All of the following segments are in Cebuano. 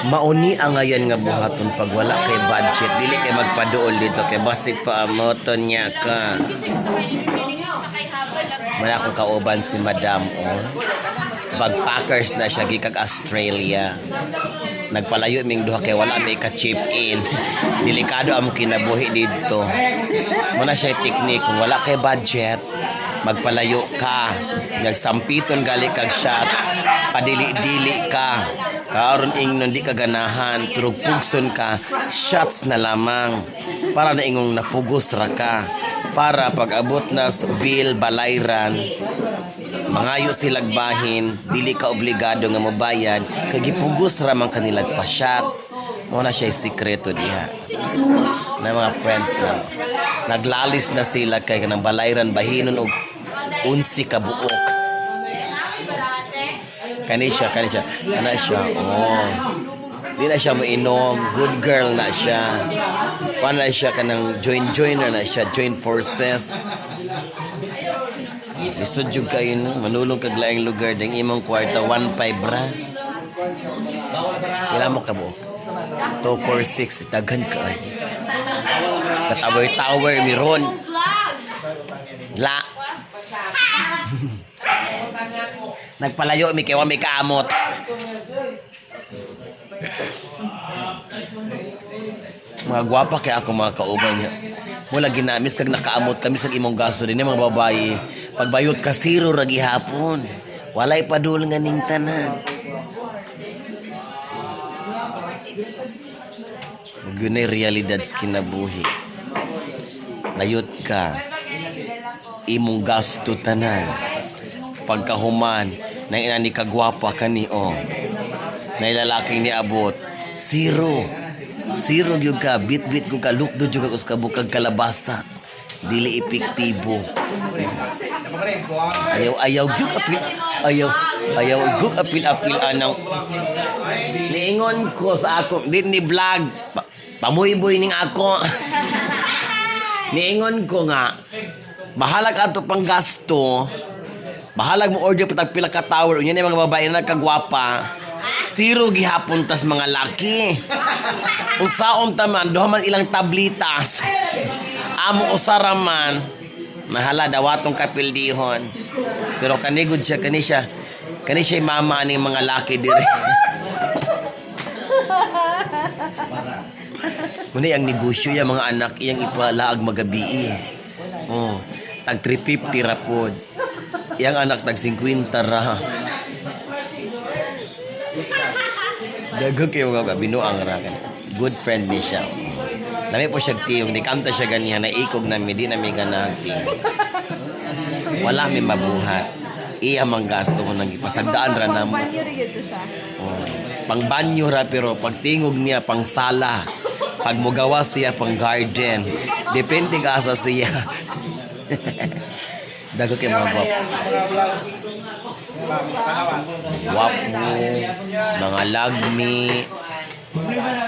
Mauni ang ngayon nga buhaton pag wala kay budget, dili kay magpaduol dito kay basig pa amoton niya ka. Wala akong kauban si Madam, oh. Bagpackers na siya gikag Australia. Nagpalayo ming duha kay wala may ka-chip in. Delikado ang kinabuhi dito. Muna siya teknik kung wala kay budget, magpalayo ka. Nagsampiton gali kag shots, padili-dili ka. Karon ingnon di ka ganahan, pero pugson ka, shots na lamang. Para na ingong napugos ra ka. Para pag abot na sa bill balayran, mangayo silag bahin, dili ka obligado nga mobayad kay gipugos ra man kanilag pa shots. Mo na siya sikreto diha na mga friends na naglalis na sila kay kanang balayran bahinon og 11 ka buok. Kani siya, kani siya, ana siya, oh, di na siya moinom, good girl na siya. Paano na siya, kanang join joiner na siya, join forces. Lisod jud kayo, no? Manulong kag laing lugar ding imong kwarta 1.5 ra. Pila mo ka buok? 2, 4, 6. Daghan ka ay. Ka-tower tower miron. La. Nagpalayo mi kay wa mi kaamot. Mga gwapa kay ako mga kauban niya. Mula ginamis kag nakaamot kami sa imong gasto din mga babayi. Pagbayot ka zero ra gihapon. Walay padul nga ning tanan. Ug yun ay realidad sa kinabuhi. Bayot ka. Imong gasto tanan. Pagkahuman, nang ina ni kagwapa kani oh. Nay lalaking ni abot. Zero. Zero gyud ka, bit-bit ko ka, lukdo jud ka us kabukag kalabasa. Dili epektibo. Ayaw ayaw jud apil ayaw ayaw jud apil apil anang niingon ko sa ako di ni vlog pamuyboy ning ako. Niingon ko nga bahalag ato pang gasto. Bahalag mo order patag pila ka tower unya ni mga babae na kagwapa. Zero gihapon tas mga laki. Unsaon ta man duha man ilang tablitas. Amo usara man. Nahala dawatong kapildihon. Pero kanigod siya kani siya. Kani siya mama ani mga laki dire. Muna ang negosyo ya mga anak iyang ipalaag magabi. Oh, tag 350 ra pod. Iyang anak tag 50 ra. Daghang kayo mga binuang ra kan. Good friend ni siya. Lami po siya tiyong, di kanta siya ganyan, naikog na mi, di na mi ganag tiyong. Wala mi mabuhat. Iya mang gasto ko nang ipasagdaan ra namo. Pangbanyo rin yun to siya. Oh. Pangbanyo ra pero pagtingog niya pang sala. Pag mugawa siya pang garden. Depende ka asa siya. Dago kay mga guwapo. Wapo, mga lagmi.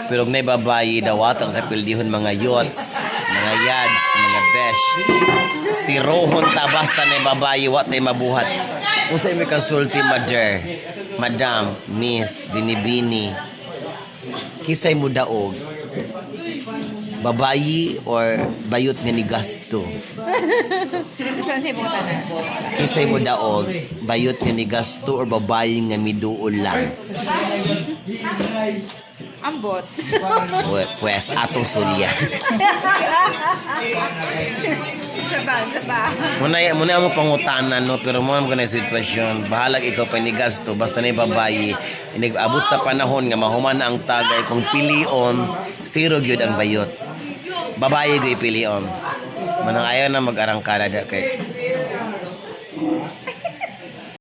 Pero kung babayi, dawat ang kapildihon mga yachts, mga yads, mga besh. Si Rohon ta basta na babayi, wat na mabuhat. Unsay may kasulti, mother, madam, miss, binibini? Kisay mo daog? Babayi or bayot nga ni gasto? Saan sa ibang tanan? Kisay mo daog, bayot nga ni gasto or babayi nga miduol lang? Ambot. Pwes, atong sulya. Sa ba, sa ba. Muna, muna mo pangutana, no? Pero mo mo na sitwasyon. Bahalag ikaw pa ni gasto, basta na babayi. Abot sa panahon nga mahuman na ang tagay kung pilion, zero gyud ang bayot. Babayi gyud pilion. Manang ayaw na mag-arangkada da kay